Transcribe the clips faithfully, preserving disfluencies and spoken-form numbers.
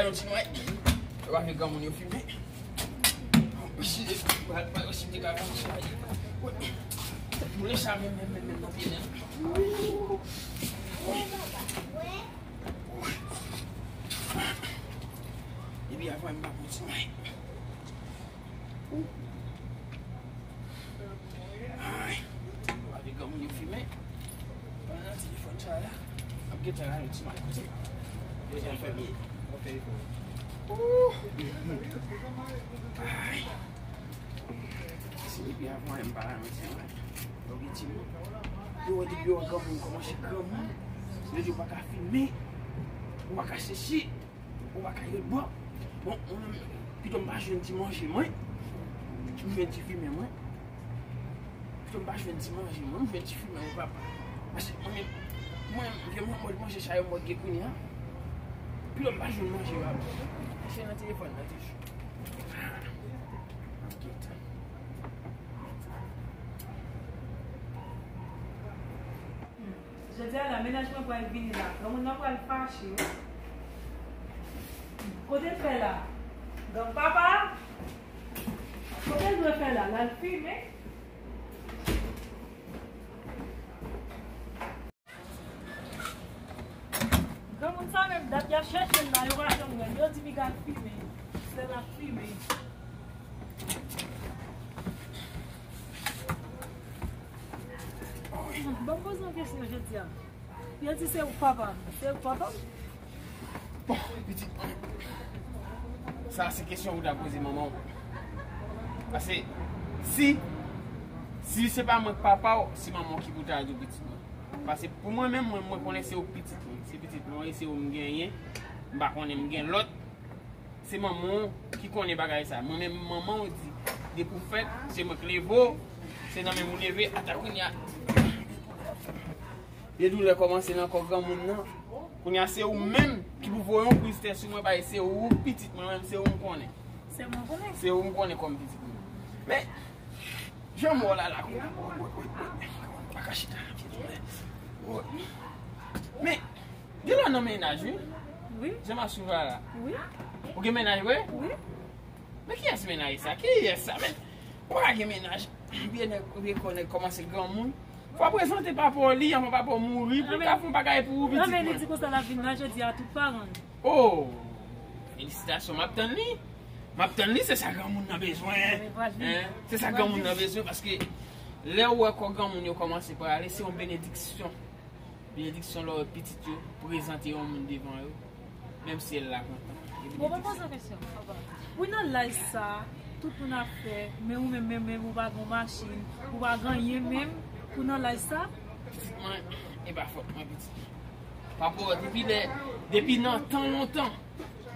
Yon ti nway. Yo pa vle granmoun yo fimen. Mwen si te ka fè yon ti nway. Mwen sa menm, menm, menm, menm nan pye nèg. Epi avan m pa kontinye. Ay. Gade granmoun yo fimen. Pandan telefòn sa la ap gentan rale ti mal kote. Yo jan fè byen. Ou fè efò. Ay. Se depi avan m pa renmen ti mal. Yo gen ti moun. Yo wè depi yo wè granmoun kòmanse granmoun. Yo di ou pa ka fimen. Ou pa ka sesi. Ou pa ka ret bò. Bon, mwen menm, pito m pa jwenn ti manje mwen. M jwenn ti fimen mwen. Pito m pa jwenn ti manje mwen, m jwenn ti fimen mwen, papa. Paske mwen menm, mwen menm, vye mwen mòd manje sa yo mòd gen kounye a. Pito m pa jwenn manje yo a. Se nan telefòn nan toujou. Ah, m ap gentan. Jodi a la, mennaj mwen pral vini la. Granmoun nan pral fache, wi. Kote l fè la? Granpapa? Kote l dwe fè la? L al fimen? Granmoun sa menm, dat y ap chèche l la, yo pa janm wè l. Yo di piga l fimen. Sè l ap fimen. Ban m poze yon kesyon jodi a. Yo di se ou k papa m. Se ou k papa m? Bon, pitit mwen. Sa se kesyon ou ta poze manman w. Paske si, si se pa mwen k papa w, se manman w ki pou ta di w pitit mwen. Paske pou mwen menm, mwen, mwen konnen se ou k pitit mwen. Se pitit mwen, e se ou m genyen. M pa konnen m gen lòt. Se manman w ki konnen bagay sa. Mwen menm manman w di, depi w fèt, se mwen k leve w, se nan men m ou leve, ata kounye a. Lè doulè kòmanse nan kò granmoun nan. Kounye a se ou menm ki pou voye yon priz tè sou mwen, paske se ou k pitit mwen, mwen menm se ou m konnen. Se mwen konnen. Se ou m konnen kòm pitit mwen. Men, jan m wè w la la kounye a. Woy, woy, woy, woy. Pa ka chita nan pye doulè. Woy. Men, Gen lè nan mennaj, wi. Wi. Jan m ap swiv la la. Wi. Ou gen mennaj vre? Wi. Men kiyès mennaj sa? Kiyès sa? Men, ou pa ka gen mennaj. Byen nèg, ou byen kò nèg kòmanse granmoun. Fò w prezante papa w li, anvan papa w mouri, pou l ka fè yon bagay pou ou, pitit mwen. Non, men li di konsa l ap vin la jodi a, tout paran l. Oh! Felisitasyon, m ap tann li. M ap tann li, se sa granmoun nan bezwen. Hein? Se sa granmoun nan bezwen, paske lè ou wè kò granmoun yo kòmanse prale, se yon benediksyon. Benediksyon lè w wè pitit yo prezante yon moun devan yo, menm si l la kontan. Bon, mwen poze yon kesyon, papa. Wi, nan laj sa, tout moun ap fè, men ou menm, menm, menm, ou pa gen machin, ou pa gen anyen menm, pou nan laj sa? Pitit mwen, e pa fòt mwen, pitit mwen. Papa w, depi lè, depi nan tan lontan,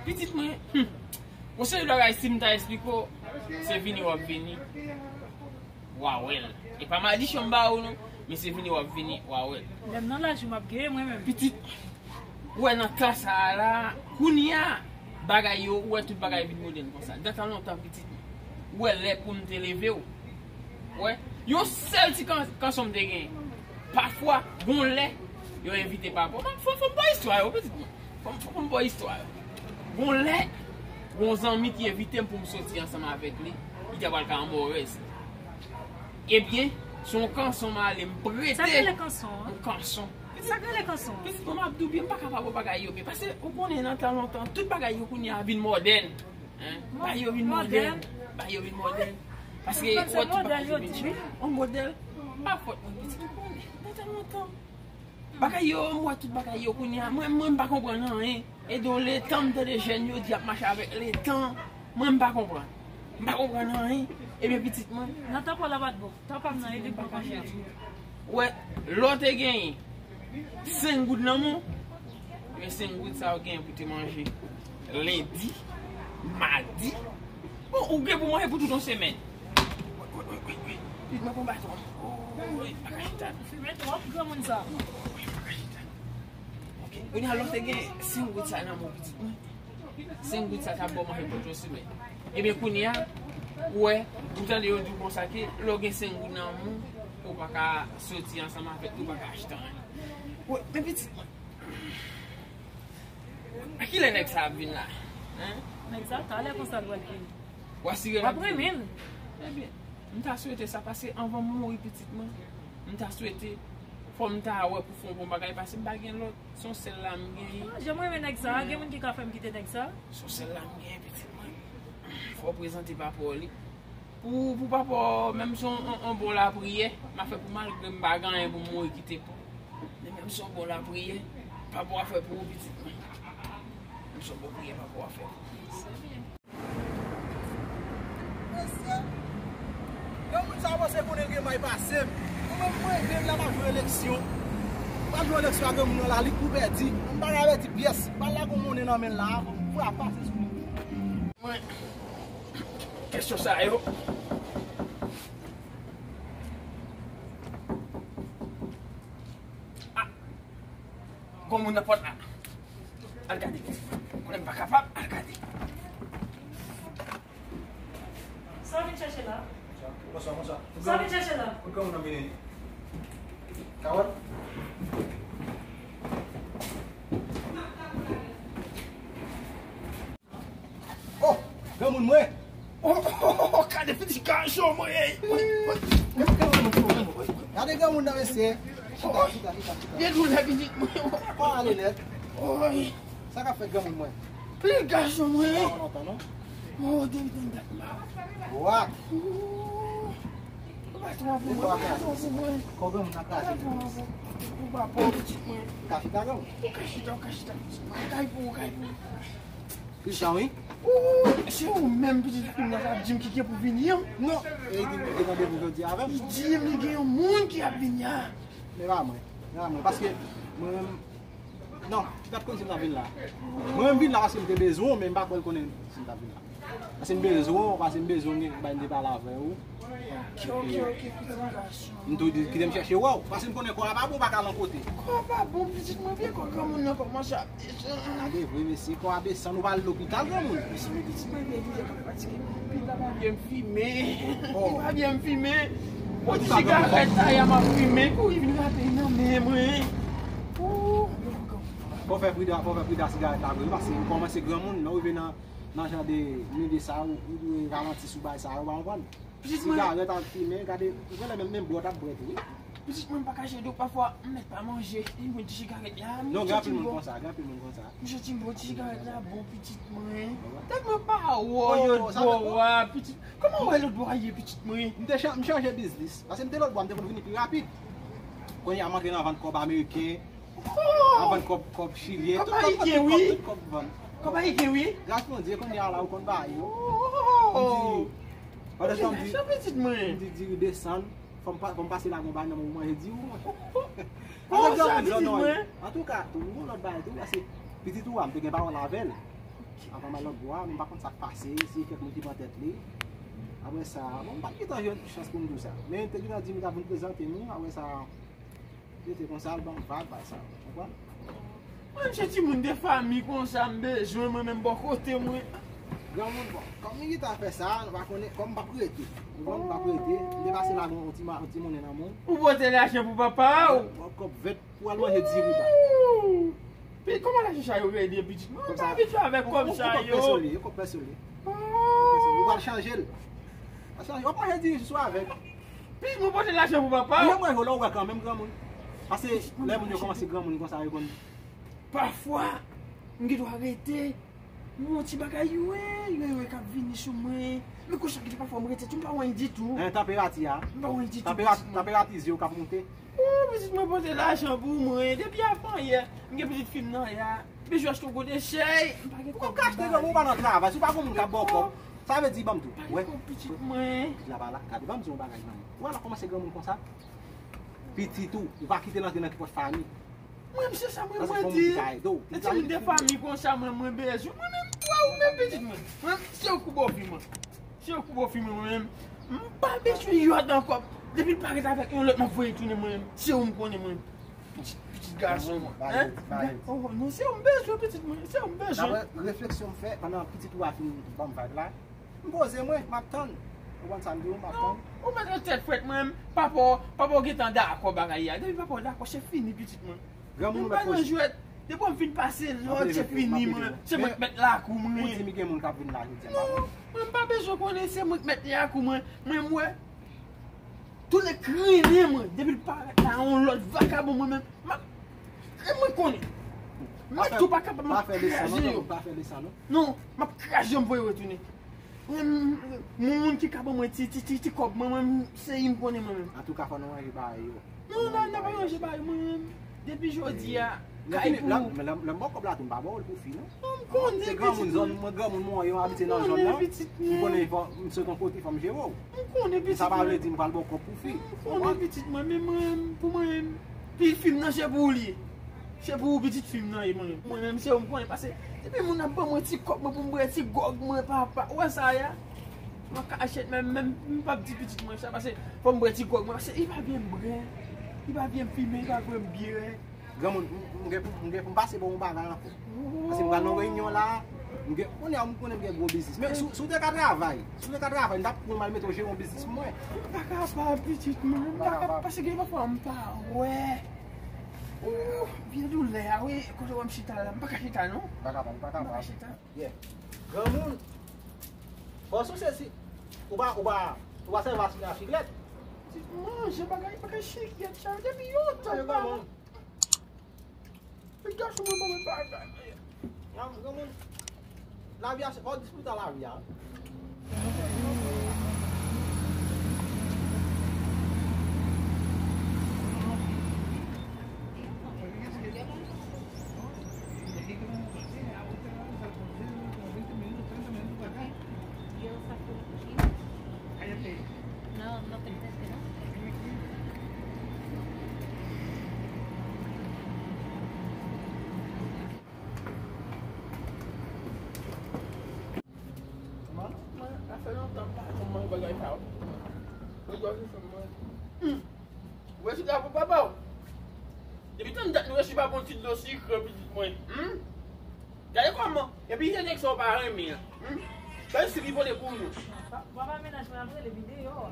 pitit mwen, hmm, yon seri bagay, si m ta esplike w, se vini w ap vini. W a wè l. E pa madichon m ba ou non, men se vini w ap vini, w a wè l. Lè m nan laj ou m ap genyen mwen menm. Pitit, ou wè nan tan sa a la, kounye a, bagay yo, ou wè tout bagay vin modèn konsa. Nan tan lontan, pitit, ou wè lè pou m te leve w. Ou wè, yon sèl ti kan-, kanson m te genyen. Pafwa, gon lè, yo envite papa. Fò, fò, fò m ba w istwa yo, pitit mwen. Fò m, fò m ba w istwa yo. Gon lè, gon zanmi ki envite m pou m soti ansanm avèk li, li ta pral ka anmorèz. Ebyen, se yon kanson m ale, m prete. Sa k rele kanson an? Yon kanson. Sa k rele kanson an? Pitit mwen, m ap di w byen, m pa ka pa ba w bagay yo byen. Paske, ou konnen, nan tan lontan, tout bagay yo kounye a vin modèn. Hein? Bagay yo vin modèn. Bagay yo vin modèn. Paske, ou wè tout bagay yo vin chanje. Yon modèl, pa fòt mwen, pitit, ou konnen, nan tan lontan. Bagay yo, m wè tout bagay yo kounye a. Mwen, mwen, m pa konprann anyen. E do letan, m tande jèn yo di y ap mache avèk letan. Mwen, m pa konprann. M pa konprann anyen. Ebyen, pitit mwen. Nan tan pa w la pa t bon. Tan pa m nan, e li bon konsa. Wè, lè w te genyen senk goud nan men w, ebyen, senk goud sa w genyen pou te manje lendi, madi, bon, ou gen pou manje pou tout yon semèn. Wi, wi, wi, wi, wi. Pitit mwen, pran baton. Wi, pa ka chita. Fimen twòp, granmoun sa. Wi, pa ka chita. Ok. Kounye a, lè w te gen senk goud sa nan men w, pitit mwen, senk goud sa t ap ba w manje pou tout yon semèn. Ebyen, kounye a, ou wè, ou tande yo di w konsa ke lè w gen senk goud nan men w, ou pa ka soti ansanm avèk li, ou pa ka achte anyen. Wi, men pitit mwen. A kilè nèg sa ap vin la? Hein? Nèg sa, talè konsa l pral vini. W asire l ap vini? W ap renmen l. Ebyen, m ta swete sa, paske anvan m mouri pitit mwen, m ta swete, fò m ta wè pou fè yon bon bagay, paske m pa gen lòt, se yon sèl la m genyen. Ah, jan m renmen nèg sa, gen moun ki ka fè m kite nèg sa? Se yon sèl la m genyen, pitit mwen. Fò w prezante papa w li. Pou, pou papa w, menm si yon, yon, yon bon lapriyè, m a fè pou malgre m pa gen anyen pou m mouri kite pou. Men menm si yon bon lapriyè, papa w a fè pou ou, pitit mwen. Menm si yon bon priyè, papa w a fè pou ou. Mesye, yon moun sa panse konnen l gen may pase m. Mwen menm, mwen, menm la, m ap jwe eleksyon. M ap jwe eleksyon ak yon moun nan la, li kou pèdi. M pa ka pèdi pyès. Bal la gon monnen nan men l la, pou la pase sou li. Mwen, kesyon sa yo. Ah! Gon moun nan pòt la. Al gade. Konnen m pa kapab, al gade. Sa w vin chèche la? Bonswa, bonswa. Sa w vin chèche la? Kote moun nan vini? Kawòt? Oh, granmoun mwen. Oh, oh, oh, oh, gade pitit gason mwen. Gade granmoun nan, mesye. Chita, chita, chita, chita. Gen doulè pitit mwen. Pa ale nèt. Oy. Sa k ap fèt granmoun mwen? Pitit gason mwen. Sa pa lontan, non? Oh, depi tann dat la. Wa. Oh. Ou pa twa pou mwen, ou pa twa pou mwen. Kò granmoun nan kraze. Ou pa pou pitit mwen. Ka chita granmoun. Ou ka chita, ou ka chita. Ou ka pou, ou ka pou. Pijan, wi. Ooh, se ou menm pitit fi m nan k ap di m ki gen pou vini an? Non, e li gen randevou jodi avè m. Li di m li gen yon moun ki ap vini a. Men pa mwen, men pa mwen, paske mwen menm, non, li pa t konn si m t ap vin la. Mwen menm vin la paske m te bezwen w, men m pa kwè l konnen si m t ap vin la. Paske m bezwen w, paske m bezwen w, gen bagay m te pale avè w. Ok, ok, ok, pitit gason. M tou di, kite m chèche wè w, paske m konnen kò a pa bon, w pa ka al yon kote. Kò a pa bon, pitit mwen, vye kò granmoun nan kòmanse ap desann. Gade vre, mesye, kò a desann, ou pa al lopital, granmoun. Mesye, men pitit mwen, vye, vye, kò a fatike. Pi pa byen m fimen. Oh. Pi pa byen m fimen. Yon ti sigarèt sa, y a m ap fimen, kouri vin rate nan men mwen. Ooh. Fò fè prida, fò fè prida sigarèt la vre, paske ou kòmanse granmoun, lè w rive nan, nan jan de milye sa, ou, ou dwe ralanti sou bagay sa yo, ou pa konprann? Pitit mwen. Sigarèt ak fimen, gade, ou genlè menm, menm bwè w t ap bwè tou, wi. Pitit mwen, m pa kache di w, pafwa, m mèt pa manje, m pran ti sigarèt la, m... Non, gen anpil moun konsa, gen anpil moun konsa. M santi m pran ti sigarèt la, bon, pitit mwen. Tèt mwen pa wò, lòt bò a, pitit. Kòman w wè lòt bò a ye, pitit mwen? M te chan-, m chanje biznis, paske m te lòt bò a, m te konn vini pi rapid. Kounye a, m antre nan vann kòb ameriken, nan vann kòb, kòb chilyen, tout kòb, tout kòb, tout kòb vann. Kòb ayisyen, wi. Gras Bondye, kounye a la, ou konn bagay yo. Oh. M di, pandan tan m di, pitit mwen, m di diri desann, fò m pa, fò m pase la gon bagay nan men w manje diri, mwen. Konsa, granmoun pitit zòn nò yo. Mwen. Antouka, tou, m gon lòt bagay tou, paske pitit ou a, m te gen pawòl avè l. Anvan m al lòt bò a, men m pa konn sa k pase, si kèk moun ki pran tèt li. Apre sa, bon, m pa t gentan jwenn chans pou m di w sa. Men, te gentan di m li t ap vin prezante m, wi, apre sa, rete konsa, l ban m vag, bagay sa, w konprann? Mwen, m se timoun de fanmi konsa, m bezwen, mwen menm, bò kote mwen. Granmoun, bon, kòm li gentan fè sa, nou pa konnen, kòm m p ap rete. Ou konprann, m p ap rete. M te pase la, yon ti ma-, yon ti monnen nan men w. Ou pote lajan pou papa w? Yon kòb vèt pou al manje diri ba. Ooh! Pi kòman lajan sa yo rele, pitit mwen? Mwen pa abitye avèk kòb sa yo. Yon kòb pèsonèl, yon kòb pèsonèl. Oh! Ou pral chanje l. Pral chanje, w ap manje diri sou avèk. Pitit mwen, pote lajan pou papa w. Mwen, mwen, lè w wè kanmenm granmoun. Paske lè moun yo kòmanse granmoun konsa, yo konn. Pafwa, m gen dwa rete. M wè yon ti bagay, wi, wi, wi, k ap vini sou mwen. Men konsa ki te pafwa m rete tou, m pa wè anyen ditou. Nan tanperati a. M pa wè anyen ditou, pitit mwen. Tanperati zye yo k ap monte. Oh, pitit mwen, pote lajan pou mwen. Depi avanyè, m gen pitit fi m nan ya. Bezwen achte yon gwo dechèy. M pa gen kòb. Ou ka achte, granmoun, ou pa nan travay. Si w pa gen moun k ap ba w kòb, sa vle di, ban m di w. Pa gen kòb, pitit mwen. Pitit la pa la. Gade, ban m di w yon bagay, granmoun. Ou wè lè w kòmanse granmoun konsa? Pitit ou, ou pa kite l antre nan nenpòt fanmi. Mwen menm se sa mwen, mwen di. Nan timoun de fanmi konsa, mwen, mwen bezwen. Mwen menm, mwen, ou menm pitit mwen. Mwen menm, se ou k pou bò fi mwen. Se ou k pou bò fi mwen, mwen menm. M pa bezwen yòd ankò. Depi l pa ret avèk yon lòt, m ap voye tounen mwen menm. Se ou m konnen mwen menm. Pitit, pitit gason mwen. Hein? Oh, non, se ou m bezwen, pitit mwen. Se ou m bezwen. Daprè refleksyon m fè, pandan pitit ou a fin ban m vag la, m poze mwen, m ap tann. Ou konprann sa m di w, m ap tann. Ou mèt nan tèt frèt mwen, papa w, papa w gentan dakò bagay la. Depi papa w dakò, se fini pitit mwen. Granmoun ou mèt fòse. Depi w fin pase lòd, se fini, mwen. Se mwen k mèt lakou mwen. Ou di m gen moun k ap vin la jodi a, pa vre? Non, mwen m pa bezwen konnen, se mwen k mèt lakou mwen. Mwen m wè tou lè krennen mwen, depi l parèt la, yon lòt vakabon mwen menm. M ap, e mwen konnen. Mwen tou pa kapab, m ap kraze yo. Pa fè de sa non. Non, m ap kraze yo, m voye yo retounen. Mwen, moun, moun ki ka ban mwen ti, ti, ti, ti kòb mwen, mwen, se li m konnen mwen menm. Antouka, fò nou ranje bagay yo. Non, n a, n a pa ranje bagay mwen menm. Depi jodi a, kay pou ou. Men lè m ba w kòb la tou, m pa ba w l pou fi, non. Non, m konnen, pitit mwen. Se granmoun zòn, mwen granmoun mwen, yo abitye nan zòn nan. M konnen, pitit mwen. M konnen fò, m sot yon kote, fò m jere w. M konnen, pitit mwen. Sa pa vle di m pral ba w kòb pou fi. M konnen, pitit mwen, men mwen, pou mwen, pi fi m nan, se pou ou li ye. Se pou ou pitit fi m nan ye, mwen. Mwen menm, se ou m konnen, pase depi moun ap ban mwen ti kòb mwen pou m bwè ti gwòg mwen, papa. Ou wè sa a? Mwen kachèt, men, men m p ap di pitit mwen sa, pase fò m bwè ti gwòg mwen, pase li pa vle m bwè, li pa vle m fimen, li pa vle m bwè. Granmoun, m, m gen pou, m gen pou m pase bò yon bagay ankò. Pase m pral nan reyinyon la, m gen, kounye a m konnen m gen gwo biznis. Men si, si w te ka travay, si w te ka travay, m t ap pran w m al mete w jere yon biznis pou mwen. M pa kapab, pitit mwen, m pa kapab, pase gen pafwa m pa wè. Oh, vye doulè a, wi, kote w wè m chita la, m pa ka chita, non. M pa kapab, m pa kapab. M pa ka chita. Yeah. Granmoun, bon, si w se si, ou pa, ou pa, ou pa sèvi a, a siklèt. Ti manje bagay, bagay siklèt sa, depi lontan, granmoun. Ti gason mwen, mwen bagay. Granmoun, lavi a, se pa w disfrite lavi a. Mwen, mwen, sa fè lontan m pa janm manje bagay sa yo. Mwen gòj fè m manje. Hmm. Ou wè ti drapo papa w? Depi tann dat nou resi pa pran ti dlo sikre pitit mwen. Hmm? Gade kòman. Epi se nèg sa w pa renmen an. Hmm? Gade si li vole pou nou. Pa, papa mennaj mwen ap rele m deyò.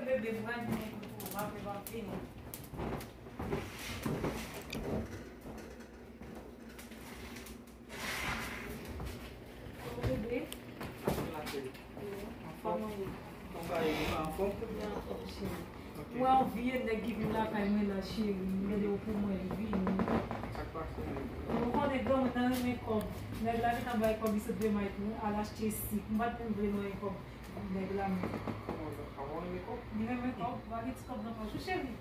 Bebe, mwen di mwen pou w, m ap vini. Bebe. Sa fè l ap fè? Anfòm? Kòman w ye? Kòman w ye? Ou anfòm? Mwen anfòm, cheri. Ok. Mwen anvi nèg ki vin lakay mwen la, cheri. M mande w pou mwen, vini. Sa k pase menm? Ou konnen granmoun nan renmen kòb. Nèg la gentan bay kòb, li sot de may pou al achte sik. M pa t menm vle non yon kòb. Nèg la menm. Kòman sa? Kòman w renmen kòb? Li renmen kòb. Pa gen ti kòb nan pòch ou, cheri?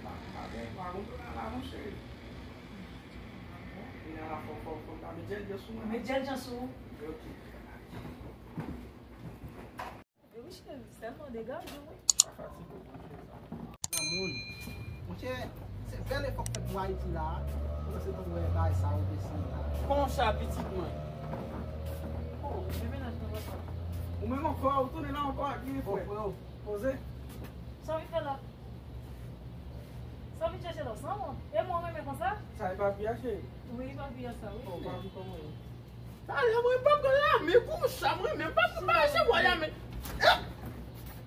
Pa, pa gen, pa gon bagay la non, cheri. Vin a la fò, fò, fò, ta met djèl djèl sou mwen. Met djèl djèl sou ou. Ok. Wi, cheri, sèlman degaje w, wi. Pa fatige w, monchè, sa. Granmoun. Monchè, se bèl efò k fèt pou Ayiti la. Ou panse pou wè bagay sa yo desann la. Konsa, pitit mwen. Oh, men mennaj mwen konsa. Ou menm ankò, ou tounen la ankò ak li, frè. Oh, frè. Poze. Sa w vin fè la? Sa w vin chèche la, sa, mwen? E mwen, w renmen konsa? Sa e papi a, cheri? Wi, papi a sa, wi. Oh, papi, kòman w ye? Talè mwen p ap gen lame konsa, mwen menm p ap pase bò lame. Eh!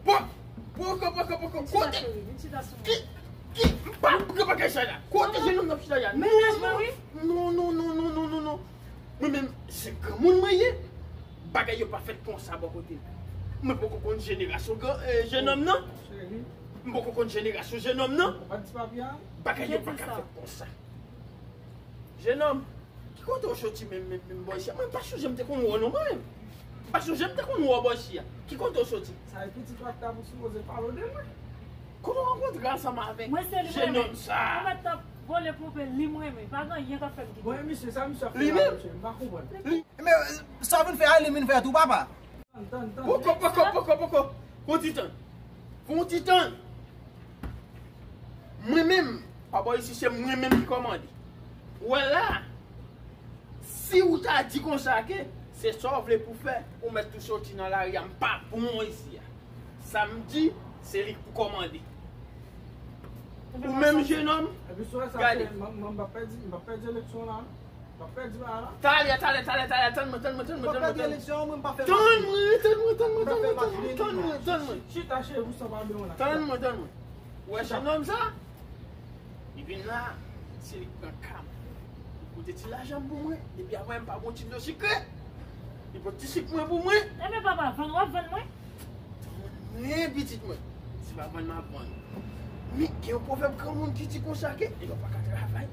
Bon, poko, poko, poko, kote? Ki, ki, m p ap gen bagay sa la. Kote jenòm nan chita la? Mennaj mwen, wi. Non, non, non, non, non, non, non. Mwen menm, se granmoun mwen ye. Bagay yo pa fèt konsa bò kote m. Mwen poko konn jenerasyon gran, eh, jenòm nan. M poko konn jenerasyon jenòm nan. Bagay yo pa ka fèt konsa. Jenòm, ki kote w soti menm, menm, menm bò isi a? Mwen pa sonje m te konn wè w non mwen. Pa sonje m te konn wè w bò isi a. Ki kote w soti? Sa e pitit wakta pou sipoze pale w de mwen. Kote w rankontre ansanm avèk jenòm sa? Mwen se li m renmen. Mwen mèt t ap vole pou pe li m renmen. Pa gen anyen k ap fè m kite. Bon, e misye, sa misye ap fè la, misye? M pa konprann. Li, men, sa w vin fè a, li vin fè tou, papa. Tann, tann, tann. Poko, poko, poko, poko. Fon ti tann. Fon ti tann. Mwen menm, pa bò isi, se mwen menm ki kòmande. Ou wè la, si ou ta di konsa ke se sa w vle pou fè, ou mèt tou soti nan lari a, m pa bon isi a. Sa m di, se li k pou kòmande. Ou menm jenòm, gade. Epi sou sa, m p ap pèdi, m p ap pèdi eleksyon la. W ap pèdi bagay la. Talè, talè, talè, talè, tann mwen, tann mwen, tann mwen, tann mwen, tann mwen. Tann mwen, tann mwen, tann mwen, tann mwen, tann mwen, tann mwen, tann mwen. Chita, chita, chita, chita, chita. Tann mwen, tann mwen. Ou wè jenòm sa? Li vin la, se li k pran ka m. Li pote ti lajan pou mwen, epi apre m pa bon ti dlo sikre. Li pote ti sik mwen pou mwen. Enben papa, vann w ap vann mwen? Vann mwen, pitit mwen. Se pa vann m ap vann. Men gen yon pwovèb granmoun ki di konsa ke lè w pa ka travay,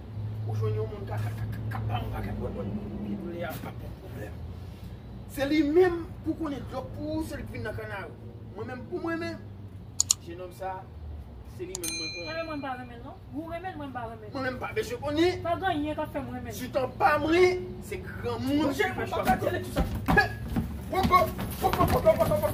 ou jwenn yon moun k ap ba w yon pakèt wòdwòd, epi kounye a ap gen pwoblèm. Se li menm pou konnen dlo k pou ou, se li k vin nan kannari. Mwen menm pou mwen menm, jenòm sa, se li menm mwen pran. Enben mwen m pa renmen l non. Ou renmen l, mwen m pa renmen l. Mwen menm pa bezwen konnen. Pa gen anyen k ap fè m renmen l. Sitan pa mwen, se granmoun ki fè chwa. Poko, poko, poko, poko, poko.